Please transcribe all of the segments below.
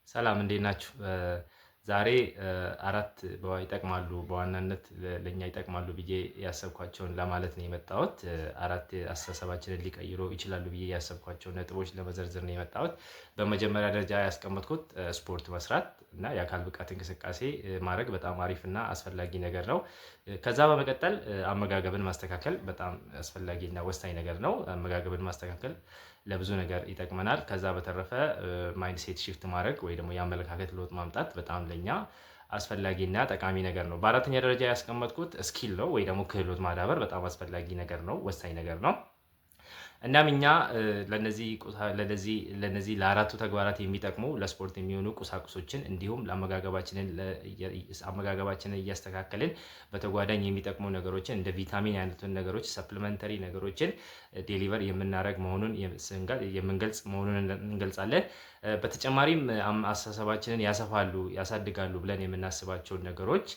ሰላም እንዴት ናችሁ? ዛሬ አራት ይጠቅማሉ፣ በዋናነት ለእኛ ይጠቅማሉ ብዬ ያሰብኳቸውን ለማለት ነው የመጣሁት። አራት አስተሳሰባችንን ሊቀይሩ ይችላሉ ብዬ ያሰብኳቸውን ነጥቦች ለመዘርዘር ነው የመጣሁት። በመጀመሪያ ደረጃ ያስቀመጥኩት ስፖርት መስራት እና የአካል ብቃት እንቅስቃሴ ማድረግ በጣም አሪፍ እና አስፈላጊ ነገር ነው። ከዛ በመቀጠል አመጋገብን ማስተካከል በጣም አስፈላጊ እና ወሳኝ ነገር ነው። አመጋገብን ማስተካከል ለብዙ ነገር ይጠቅመናል። ከዛ በተረፈ mindset shift ማድረግ ወይ ደግሞ የአመለካከት ለውጥ ማምጣት በጣም ለኛ አስፈላጊና ጠቃሚ ነገር ነው። በአራተኛ ደረጃ ያስቀመጥኩት skill ነው ወይ ደግሞ ክህሎት ማዳበር በጣም አስፈላጊ ነገር ነው፣ ወሳኝ ነገር ነው። እናም እኛ ለነዚህ ለአራቱ ተግባራት የሚጠቅሙ፣ ለስፖርት የሚሆኑ ቁሳቁሶችን እንዲሁም አመጋገባችንን እያስተካከልን በተጓዳኝ የሚጠቅሙ ነገሮችን፣ እንደ ቪታሚን አይነቱን ነገሮች፣ supplementary ነገሮችን deliver የምናደርግ መሆኑን የምንገልጽ መሆኑን እንገልጻለን። በተጨማሪም አስተሳሰባችንን ያሰፋሉ፣ ያሳድጋሉ ብለን የምናስባቸውን ነገሮች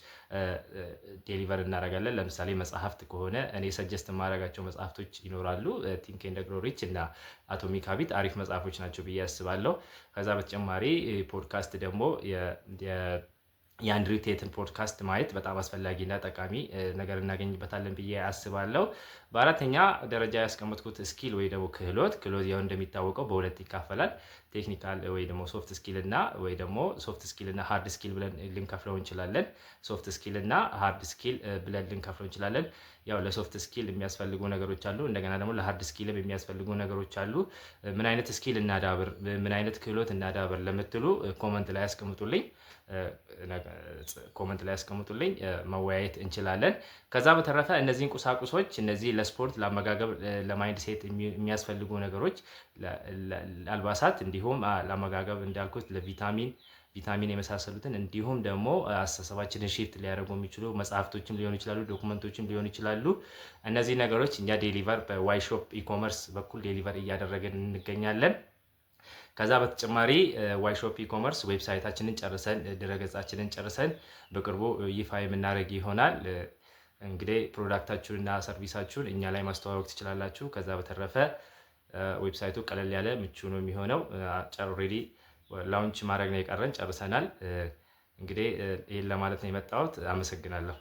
deliver እናደርጋለን። ለምሳሌ መጽሐፍት ከሆነ እኔ suggest የማደርጋቸው መጽሐፍቶች ይኖራሉ። Think and Grow Rich እና Atomic Habit አሪፍ መጽሐፎች ናቸው ብዬ አስባለሁ። ከዛ በተጨማሪ ፖድካስት ደግሞ የአንድሪው ቴትን ፖድካስት ማየት በጣም አስፈላጊና ጠቃሚ ነገር እናገኝበታለን ብዬ አስባለሁ። በአራተኛ ደረጃ ያስቀመጥኩት skill ወይ ደግሞ ክህሎት። ክህሎት ያው እንደሚታወቀው በሁለት ይካፈላል። Technical ወይ ደግሞ soft skill እና ወይ ደግሞ soft skill እና hard skill ብለን ልንከፍለው እንችላለን። Soft skill እና hard skill ብለን ልንከፍለው እንችላለን። ያው ለ soft skill የሚያስፈልጉ ነገሮች አሉ። እንደገና ደግሞ ለ hard skill ም የሚያስፈልጉ ነገሮች አሉ። ምን አይነት skill እናዳብር፣ ምን አይነት ክህሎት እናዳብር ለምትሉ comment ላይ አስቀምጡልኝ። Comment ላይ አስቀምጡልኝ፣ መወያየት እንችላለን። ከዛ በተረፈ እነዚህን ቁሳቁሶች፣ እነዚህ ለስፖርት፣ ለአመጋገብ፣ ለ mindset የሚያስፈልጉ ነገሮች፣ ለአልባሳት፣ እንዲሁም ለአመጋገብ እንዳልኩት ለቪታሚን ቪታሚን የመሳሰሉትን፣ እንዲሁም ደግሞ አስተሳሰባችንን shift ሊያደርጉ የሚችሉ መጽሐፍቶችም ሊሆኑ ይችላሉ፣ document ኦችም ሊሆኑ ይችላሉ። እነዚህ ነገሮች እኛ deliver በ Y Shop e-commerce በኩል deliver እያደረግን እንገኛለን። ከዛ በተጨማሪ Y Shop e-commerce website ኣችንን ጨርሰን፣ ድረገጻችንን ጨርሰን በቅርቡ ይፋ የምናደርግ ይሆናል። እንግዲህ product ኣችሁንና service ኣችሁን እኛ ላይ ማስተዋወቅ ትችላላችሁ። ከዛ በተረፈ website ኡ ቀለል ያለ ምቹ ነው የሚሆነው። Already launch ማድረግ ነው የቀረን፣ ጨርሰናል። እንግዲህ ይህን ለማለት ነው የመጣሁት። አመሰግናለሁ።